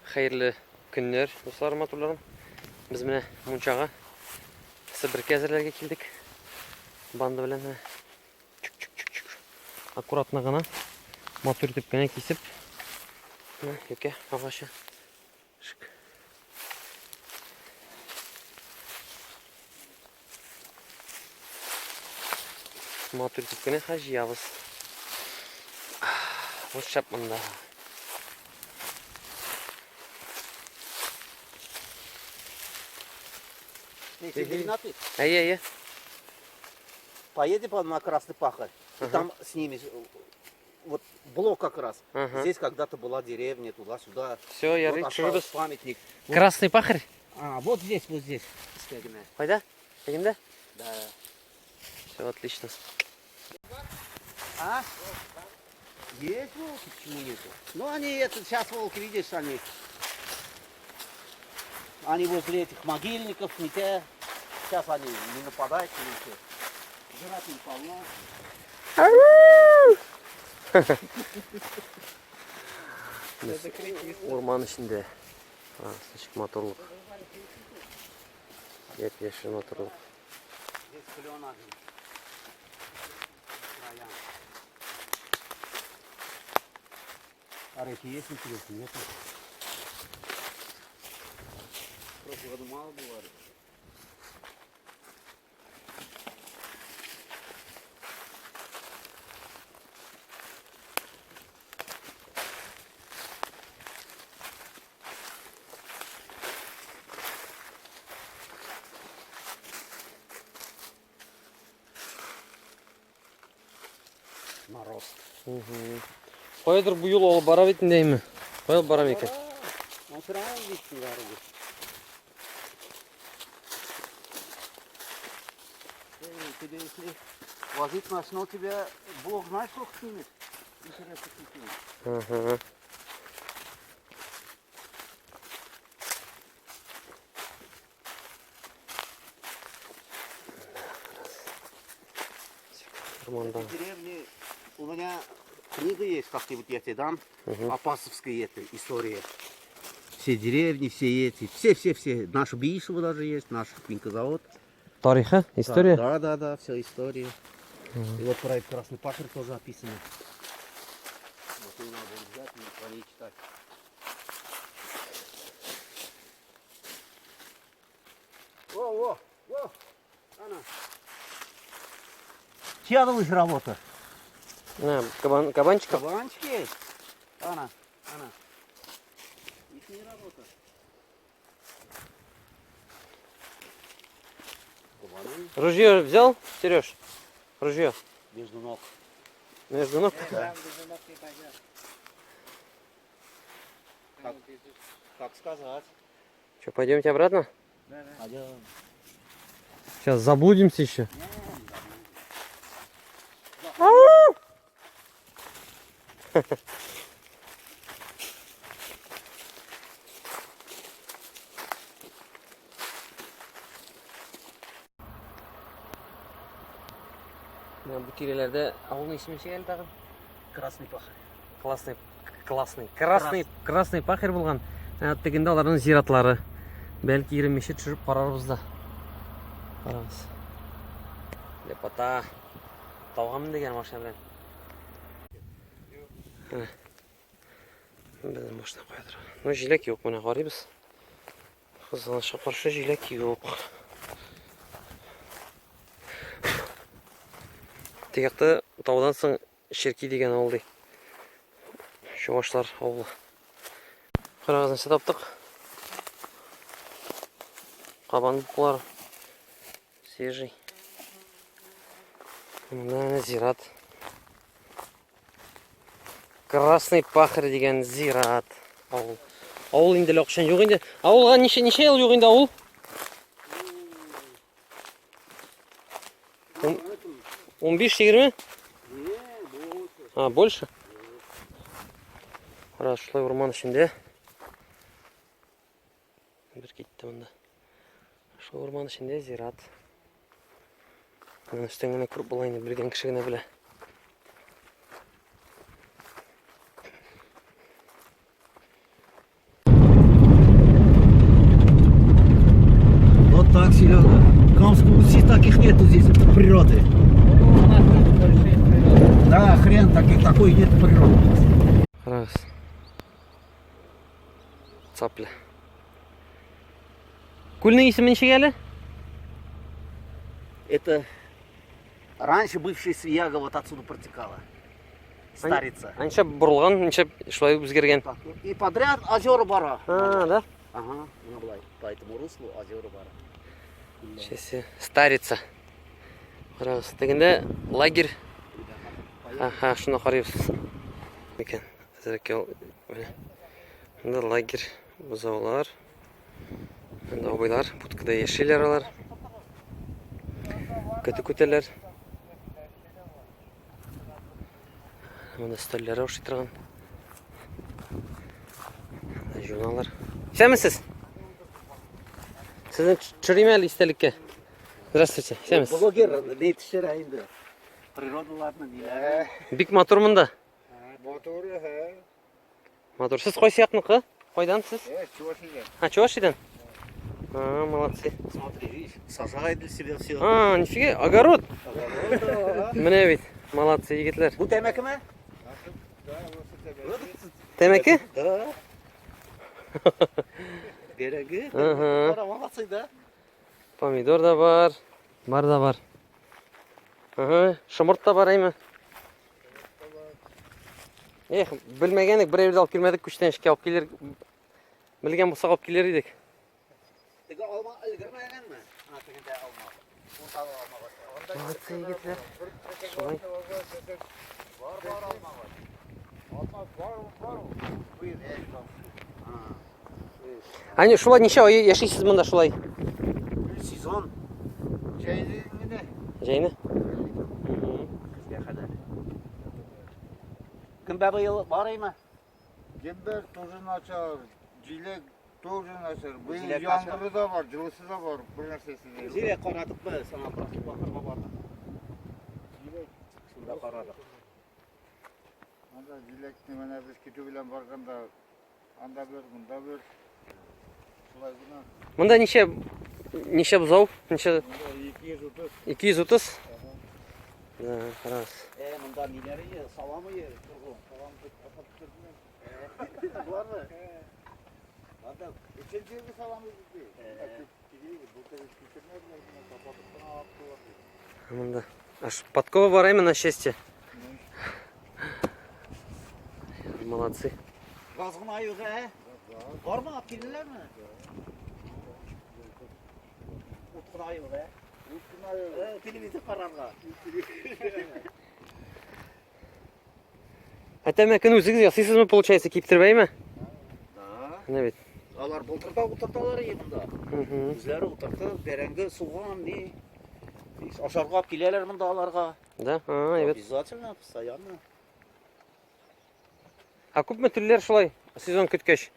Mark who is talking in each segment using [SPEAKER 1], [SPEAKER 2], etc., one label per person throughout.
[SPEAKER 1] Хәерле көннәр, дусларым, матурларым. Без менә мунчага себерке әзерләргә килдек. Банда белән менә. Чүк-чүк-чүк-чүк. Аккуратно гына, матур итеп кенә кисеп. Менә юкә агачы. Шик. Матур итеп кенә хәзер җыябыз. Вот шәп монда. Әйе, әйе.
[SPEAKER 2] Поедем на Красный Пахарь, и там с ними вот блок как раз.
[SPEAKER 1] Ага.
[SPEAKER 2] Здесь когда-то была деревня, туда-сюда.
[SPEAKER 1] Все, я
[SPEAKER 2] Вот остался памятник.
[SPEAKER 1] Красный Пахарь?
[SPEAKER 2] А, вот здесь, вот здесь.
[SPEAKER 1] Кайда? Тегендә?
[SPEAKER 2] Да.
[SPEAKER 1] Все отлично.
[SPEAKER 2] А? Есть волки, почему нету? Ну они это, сейчас волки, видишь, они. Они возле этих могильников, не те. Сейчас они не нападают, не те. Жрать им полно.
[SPEAKER 1] Урман эчендә. Ничек матурлык. Яп-яшел матурлык.
[SPEAKER 2] Здесь клен один. Края. Орехи есть, интересно, нет? В прошлом году мало было орехов. Нарост.
[SPEAKER 1] Каядыр бу юл алып бара бит инде әйме. Кая алып бара микән?
[SPEAKER 2] Он все равно видит дорогу. Эй, тебе если возить начну, тебя Бог знает сколько снимет. Интересно снимет.
[SPEAKER 1] Ага. Урманда.
[SPEAKER 2] В деревне у меня книга есть, как-нибудь я тебе дам. Апасовская это история. Все деревни, все эти, все-все-все. Наша Биишева даже есть, наш Пинкозавод.
[SPEAKER 1] Тарихы, история?
[SPEAKER 2] Да, да, да, все история. И вот про этот Красный Пахарь тоже описано. Вот ее надо будет взять и по ней читать. О, о, о, она. Чья думаешь работа?
[SPEAKER 1] На, кабан, кабанчиков?
[SPEAKER 2] Кабанчики. Она, она. Их не работа. Кабаны
[SPEAKER 1] Ружье взял, Сереж? Ружье.
[SPEAKER 2] между ног.
[SPEAKER 1] Между ног?
[SPEAKER 2] Как, как сказать?
[SPEAKER 1] Что, пойдемте обратно?
[SPEAKER 2] Пойдем.
[SPEAKER 1] Сейчас заблудимся еще. Менә бу тирәләрдә авылның исеме ничек әле тагын?
[SPEAKER 2] Красный пахарь.
[SPEAKER 1] Классный, классный, красный, красный пахарь булган. Ә, тегендә аларның зиратлары. Бәлки 23 төшереп карарбыз да. Карагыз. Лепота. Тауга мендек әле машина белән. Менә. Безнең машина кая тора. Ну, җиләк юк, менә карыйбыз. Кызганычка каршы җиләк юк. Теге якта таудан соң Черки дигән авыл ди. Чувашлар авылы. Карагыз, нәрсә таптык? Кабан буклары. Свежий. Монда әнә зират. Красный Пахарь дигән зират. Авыл. Авыл инде акчан юк инде. Авылга ничә ничә ел юк инде авыл? 15-20? А, больше? Раз шулай урман эчендә. Бер китте монда. Шул урман эчендә зират. Моны өстән генә күреп була инде, белгән кеше генә белә.
[SPEAKER 2] нету здесь природы.
[SPEAKER 3] У нас тут большие природы.
[SPEAKER 2] Да, хрен таких, такой нет природы.
[SPEAKER 1] Карагыз. Цапля. Күлнең исеме ничек әле?
[SPEAKER 2] Это раньше бывшая Свияга вот отсюда протекала. Старица.
[SPEAKER 1] Анча борылган, ничә шулай үзгәргән.
[SPEAKER 2] Так, И подряд озера бара.
[SPEAKER 1] А, да?
[SPEAKER 2] Ага, менә болай, по этому руслу озера бара.
[SPEAKER 1] Чесе. Старица. Карагыз, тегендә лагерь. Аха, шуны карыйбыз. Микән? Әзрәк ял. Менә. Монда лагерь, бозаулар. Монда абыйлар, будкада яшиләр алар. Көтү көтәләр. Монда өстәлләре ошый торган. Монда журналлар. Исәнмесез? Сезне төшерим әле истәлеккә. Здравствуйте, исәнмесез.
[SPEAKER 2] Блогер не төшерә инде. Природаларны ниләр.
[SPEAKER 1] Бик матур монда.
[SPEAKER 4] Матур, һә.
[SPEAKER 1] Матур. Сез кайсы якныкы? Кайдан сез?
[SPEAKER 4] Э, Чувашия.
[SPEAKER 1] А, Чувашиядән? А, молодцы.
[SPEAKER 2] Смотри, видишь, сажает для себя все.
[SPEAKER 1] А, нифига, огород. Менә бит, молодцы егетләр.
[SPEAKER 2] Бу тәмәкеме?
[SPEAKER 1] Тәмәке?
[SPEAKER 2] Да. Бәрәңге.
[SPEAKER 1] Ага.
[SPEAKER 2] Кара, молодцы, да?
[SPEAKER 1] Помидор да бар. Бар да бар. Ага, шомырт та бар әйме. Эх, белмәгәнек, бер әйбер дә алып килмәдек, күчтәнәчкә алып килер. Белгән булсак алып килер идек.
[SPEAKER 2] Теге алма өлгермәгәнме? А, тегендә алма. Урталы алма бар.
[SPEAKER 1] Молодцы егетләр. Шулай.
[SPEAKER 2] Бар, бар алма бар.
[SPEAKER 4] Алма бар, бар. Быел эш бар.
[SPEAKER 1] Ани, шулай ничә ай яшисез монда шулай?
[SPEAKER 2] Сезон.
[SPEAKER 4] Җәйне генә.
[SPEAKER 1] Җәйне?
[SPEAKER 2] Көзгә кадәр. Гөмбә быел бар име?
[SPEAKER 4] Гөмбә тоже начар, җиләк тоже начар. Быел
[SPEAKER 2] Җиләк начар.
[SPEAKER 4] яңгыры да бар, җылысы да бар, бер нәрсәсе дә юк.
[SPEAKER 2] Җиләк карадык без, ана бакырга бардык.
[SPEAKER 4] Җиләк.
[SPEAKER 2] Шунда карадык.
[SPEAKER 4] Анда җиләкне менә без көтү белән барганда анда бер, монда бер. Шулай гына.
[SPEAKER 1] Монда ничә ничә бозау? Ничә
[SPEAKER 4] Монда 230.
[SPEAKER 1] 230? Да, карагыз.
[SPEAKER 2] Э, монда ниләр ие, салам ие, торгын.
[SPEAKER 4] Салам атап тордым.
[SPEAKER 2] Булармы? Анда
[SPEAKER 4] Өченче елгы салам иде.
[SPEAKER 2] Э.
[SPEAKER 4] Теге былтыр китермәделәр, менә капатып кына аттылар.
[SPEAKER 1] Монда аж подкова бар әйме на счастье. Молодцы.
[SPEAKER 2] газ гына юк, ә? Бармы, алып килделәрме? Ут кына юк, ә?
[SPEAKER 4] Ут кына юк.
[SPEAKER 2] Э, телевизор карарга.
[SPEAKER 1] Ә тәмәкене үзегез ясыйсызмы, получается, киптереп әйме?
[SPEAKER 2] Да.
[SPEAKER 1] Менә бит.
[SPEAKER 2] Алар былтыр да утырталар иде монда.
[SPEAKER 1] Мгм.
[SPEAKER 2] Үзләре утыртып, бәрәңге, суган, ни. Ашарга алып киләләр монда аларга.
[SPEAKER 1] Да? А, әйбәт.
[SPEAKER 2] Обязательно, постоянно.
[SPEAKER 1] Ә күпме түлиләр шулай сезон көткәч?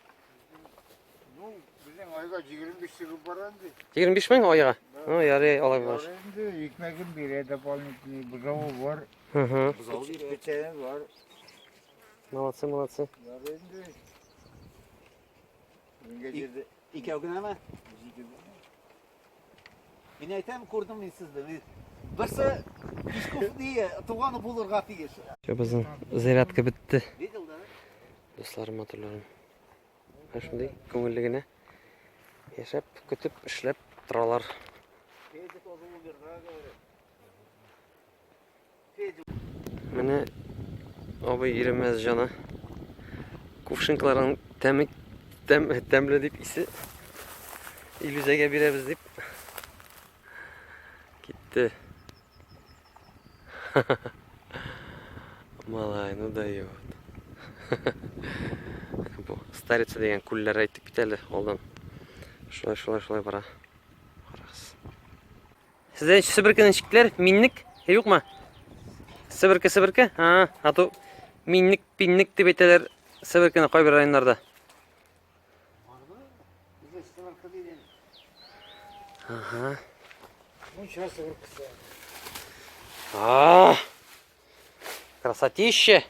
[SPEAKER 4] Ну, безнең айга 25 чыгып бара инде.
[SPEAKER 1] 25 мең айга? Ну, ярый, алай булгач.
[SPEAKER 4] Ярый инде, икмәген бирә дополнительный, бозавы бар,
[SPEAKER 1] Мгм.
[SPEAKER 2] Бозау бирә.
[SPEAKER 4] печәне бар.
[SPEAKER 1] Молодцы, молодцы.
[SPEAKER 4] Ярый инде. Миңгә җирдә
[SPEAKER 2] Икәү генәме?
[SPEAKER 4] җиде.
[SPEAKER 2] Мин әйтәм, күрдем мин сезне. Мин- Берсе Пешков дие, туганы булырга тиеш.
[SPEAKER 1] Всё, безнең зарядка бетте.
[SPEAKER 2] Видел, да?
[SPEAKER 1] Дусларым, матурларым. Менә шундый күңелле генә яшәп, көтеп, эшләп торалар.
[SPEAKER 2] Федя тоже умер, да, говорят. Федя
[SPEAKER 1] Менә абый иремәз җана. Кувшинкаларның тәме тәм, тәмле дип исе Илүзәгә бирәбез дип китте. Малай, ну дает. Бу Старица дигән күлләр әйтеп кит әле алдан. Шулай, шулай, шулай бара. Карагыз. Сездә себеркене ничекләр? Миннек? Юкмы? Себерке, себерке? А, а то миннек, пиннек дип әйтәләр себеркене кайбер районнарда.
[SPEAKER 2] бармы? Бездә себерке дигән.
[SPEAKER 1] Ага.
[SPEAKER 4] Мунча себеркесе.
[SPEAKER 1] А! Красотище!